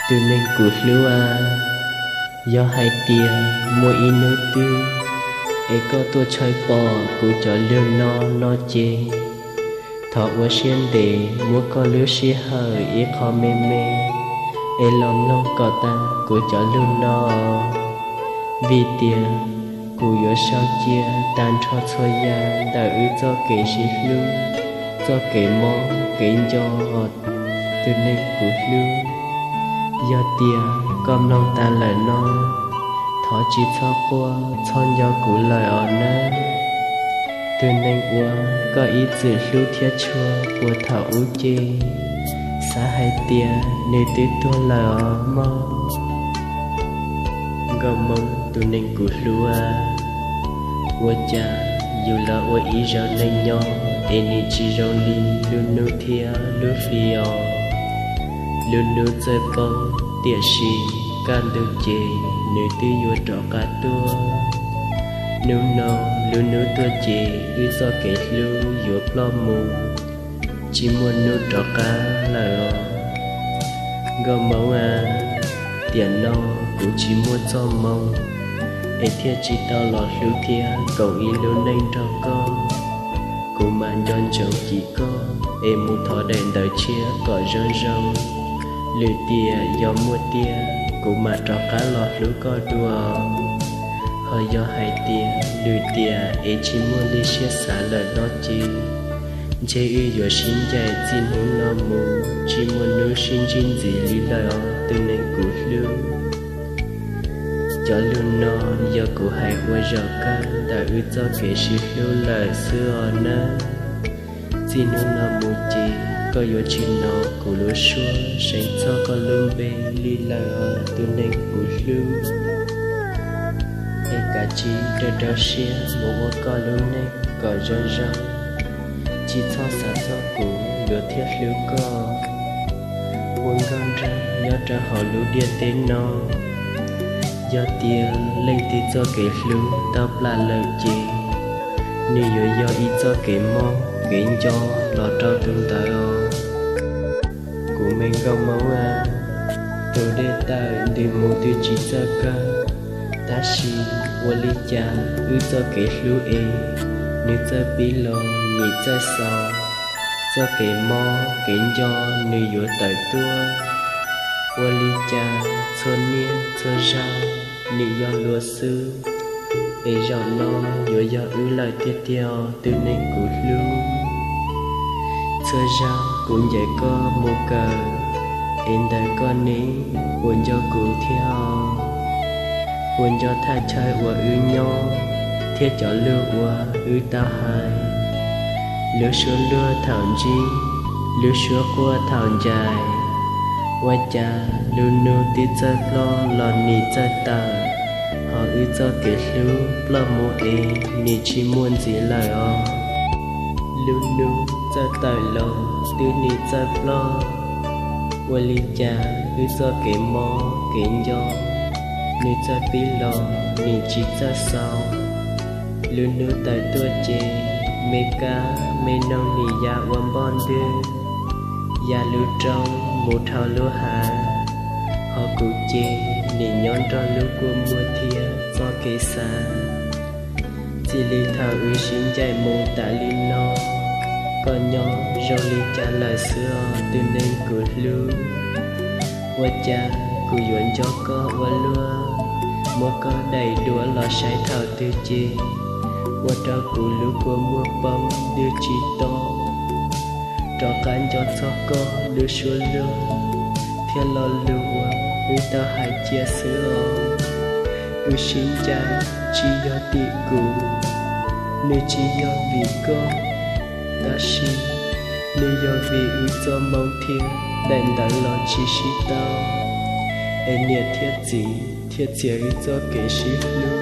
Tus neeg kuv hlub a, yog hais tias muaj ib hnub twg es koj tuaj tshawb pom kuv cov lug no no ces, thov ua siab ntev muab koj lub sij hawm ib qho me me es los mloog kom tag kuv cov lug no, vim tias kuv yuav sau cia tag nrho txhua yam ntawm wb txoj kev sib hlub, txoj kev mob kev nco, tus neeg kuv hlub. Yog tias koj mloog tas lawm no, thov tsis txhob quaj txhob nco kuv lawm os nawb. Tus neeg uas koj ib txwm hlub thiab tshua puag thaum ub ces, xav hais tias nws twb tuag lawm os mog. Nkauj Hmoob tus neeg kuv hlub, ua cas yus los ua ib zaug neeg nyob es nws tsis zoo li lub hnub thiab lub hli os. Lub hnub txawj poob, tiam sis kaj ntug ces nws twb yuav rov qab tuaj. Hnub no lub hnub tuaj ces wb txoj kev hlub yuav ploj mus, tsis muaj hnub rov qab lawm os. Nkauj Hmoob a, tiam no kuv tsis muaj txoj hmoo es thiaj tsis tau los hlub thiab koom ib lub neej nrog koj. Kuv mam nco ntsoov cim koj es mus thov daim ntawv tshiab kom zoo zoo, lwm tiam yog muaj tiag kuv mam rov qab los hlub koj dua. Ho yog hais tias lwm tiam es tsis muaj li siab xav lawm no ces, ntshe wb yuav sib ncaim txij hnub no mus tsis muaj hnub sib ntsib ntxiv li lawm os tus neeg kuv hlub. Cov lug no yog kuv hais ua zaum kawg ntawm wb txoj kev sib hlub lawm xwb os nawb. Txij hnub no mus ces koj yuav tsis hnov kuv lub suab seev txog koj lub npe li lawm os tus neeg kuv hlub. Es kav tsij rau rau siab mus ua koj lub neej kom zoo zoo, tsis txhob xav txog kuv yuav thiaj hlub koj. Ua nkauj nraug nyob rau hauv lub ntiaj teb no, yog tias leej twg txoj kev hlub tau plam lawm ces, nws yuav yog ib txoj kev mob kev nco los rau tus ntawd os. Kuv me nkauj Hmoob a, tus dej tawm ntws mus twb tsis txawj kawg, tab sis ua li cas wb txoj kev hlub es nws txawj pib los nim txawj xaus, txoj kev mob kev nco nws yuav tawm tuaj. Ua li cas txhua niaj txhua zaug nim yog luag xwb, es zaum no yuav yog wb lawm tiag tiag os tus neeg kuv hlub. Txhua zaug kuv ncaim koj mus kawm, es ntawm koj ne puas nco kuv thiab os? Puas nco thaj chaw uas wb nyob thiab cov lus uas wb tau hais? Lub suab luag thaum ntsib, lub suab quaj thaum ncaim, ua cas lub hnub twb txawj ploj los nim txawj tawm, ho wb txoj kev hlub ploj mus es nim tsis muaj ntxiv lawm os. Lub hnub txawj tawm los twb nim txawj ploj, ua li cas wb txoj kev mob kev nco nws txawj pib los nim tsis txawj xaus. Lub hnub tawm tuaj ces me kab me noog nim ya ua npoj ntwg, ya lub roob mus dhau lub hav, ho kuv ces nim nyob nrog lub kua muag thiab txoj kev xav. Txij li thaum wb sib ncaim mus tas li no, koj nyob zoo li cas lawm xwb os tus neeg kuv hlub? Ua cas kuv yuav nco koj ua luaj, muab koj daim duab los saib thaum twg ces, ua rau kuv lub kua muag poob twb tsis to. Rov qab nco txog koj lub suab luag thiab lo lus uas wb tau hais cia xwb os. Wb sib ncaim tsis yog tim kuv, nws tsis yog vim koj, tab sis nws yog vim wb txoj hmoo thiab daim ntawv los tsis sib tau, es niam thiab txiv thiaj txiav wb txoj kev sib hlub,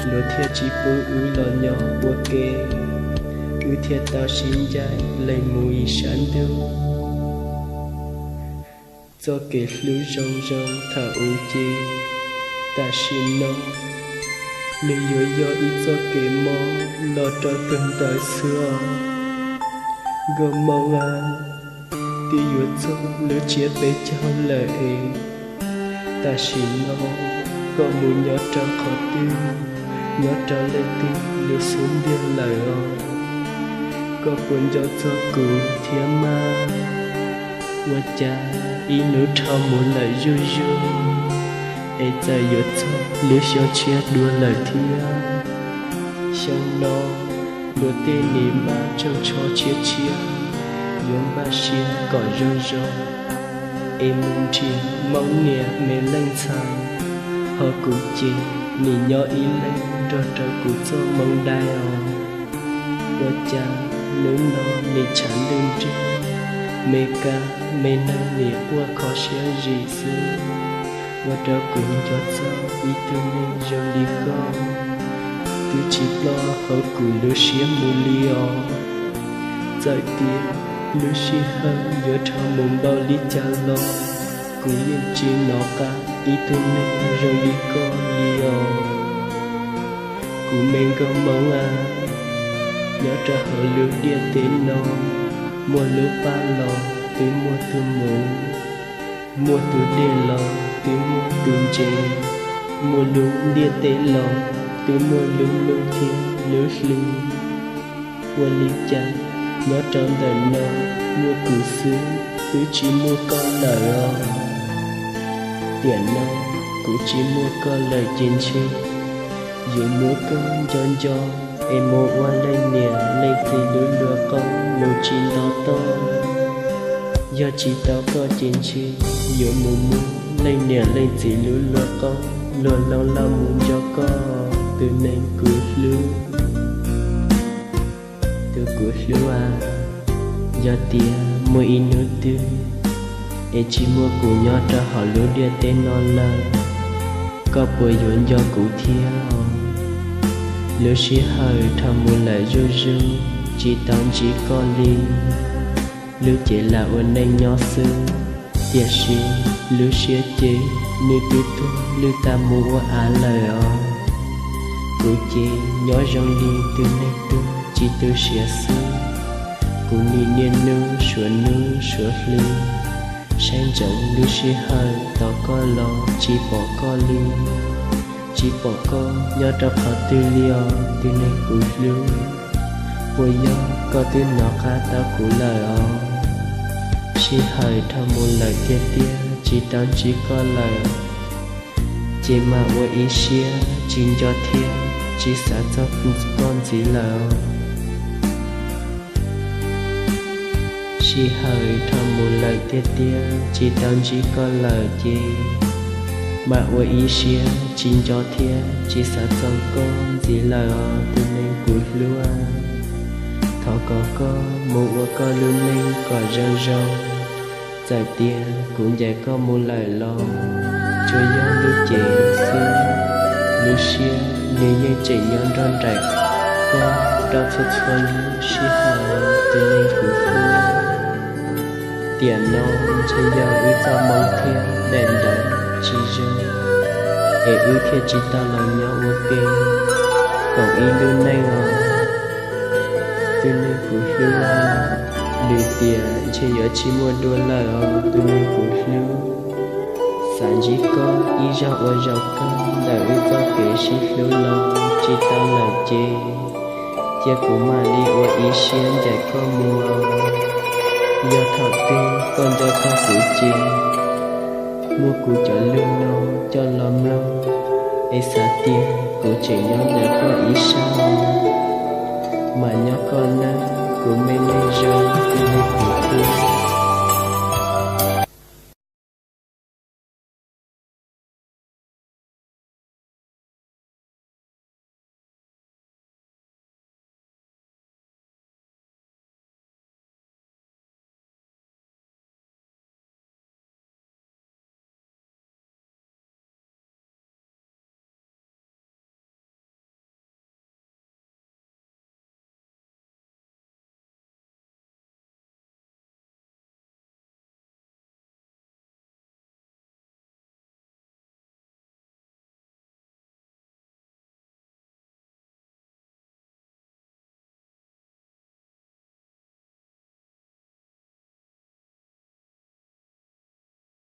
luag thiaj tsis pub wb los nyob ua ke, wb thiaj tau sib ncaim lees mus ib sab ntuj. Txoj kev hlub zoo zoo thaum ub ces, tam sim no nws yuav yog ib txoj kev mob los rau tus ntawd xwb os. Nkauj Hmoob a. twb yuav txog lub tsiab peb caug lawm es tam sim no koj mus nyob rau qhov twg, nyob rau leej twg lub xub ntiag lawm os? Koj puas nco txog kuv thiab mas? Ua cas ib hnub dhau mus lawm zuj zus, es txawm yuav txog lub xyoo tshiab dua lawm thiab. Xyoo no luag tej nim mab tsoog tsho tshiab tshiab, yuav npaj siab kom zoo zoo es mus nrhiav Hmoob niam me leej ntxhais, ho kuv ces nim nyob ib leeg nrog rau kuv txoj moo dai os. Ua cas hnub no nim tshav ntuj nrig, me kab me neeg nim quaj kho siab zim xwb, ua rau kuv nco txog ib tug neeg zoo li koj, twb tsis ploj hauv kuv lub siab mus li os. Txawm tias lub sij hawm yuav dhau mus npaum li cas los kuv yeej tsis nov qab ib tug neeg zoo li koj li os. Kuv me nkauj Hmoob a, nyob rau hauv lub ntiaj teb no, muaj lub paj los twb muaj tus muv, muaj tus dej los twb muaj tus ntses, muaj lub ntiaj teb los twb muaj lub ntuj thiab lub hli. Ua li cas nyob rau ntawm no muaj kuv xwb, twb tsis muaj koj lawm os? Tiam no kuv tsis muaj koj lawm ces ntshe yuav muab koj nco nco es mus ua leej niam leej txiv lub luag qoob mus tsis nto toj. Yog tsis tau koj ces ntshe yuav mus muab leej niam leej txiv lub luag qoob luag hlob lauj mus nco koj, tus neeg kuv hlub. Tus kuv hlub a, yog tias muaj ib hnub twg es tsis muaj kuv nyob rau hauv lub ntiaj teb no lawm, koj puas yuav nco kuv thiab? Lub sij hawm dhau mus lawm zuj zus, tsis tau ntsib koj li. Lub cev lam ua neej nyob xwb, tiam sis lub siab ces nws twb tuag lwj tag mus ua av lawm os. Kuv ces nyob zoo li tus neeg tuag tsis tu siav xwb. Kuv nim niaj hnub suav hnub suav hli, saib ntsoov lub sij hawm tos koj los tsis pom koj li. Tsis pom koj nyob rau qhov twg li os, tus neeg kuv hlub? Puas yog koj twb hnov qab tau kuv lawm os? Sij hawm dhau mus lawm tiag tiag, tsis tau ntsib koj lawm, ces mam ua ib siab tsis nco thiab tsis xav txog koj ntxiv lawm. Sij hawm dhau mus lawm tiag tiag, tsis tau ntsib koj lawm ces mam ua ib siab tsis nco thiab tsis xav txog koj ntxiv lawm os, tus neeg kuv hlub. Thov kom koj mus ua koj lub neej kom zoo zoo. Txawm tias kuv ncaim koj mus lawm los tsuas yog lub cev xwb, lub siab nws yeej tseem nyob nrog nraim koj rau txhua txhua lub sij hawm, tus neeg kuv hlub. Tiam no ntshe yog wb txoj moo thiab daim ntawv tsis zoo, es wb thiaj tsis tau los nyob ua ke koom ib lub neej os, tus neeg kuv hlub. Lwm tiam ntshe yuav tsis muaj dua lawm os, tus neeg kuv hlub. Xav ntsib koj ib zaug ua zaum kawg, ntawm wb txoj kev sib hlub los tsis tau lawm ces cia kuv mam li ua ib siab ncaim koj mus. Yog thaum twg koj nco txog kuv ces muab kuv cov lus no coj los mloog, es xav tias kuv tseem nyob ntawm koj ib sab, mas nyob koj nawb kuv me neeg zoo, tus neeg kuv hlub.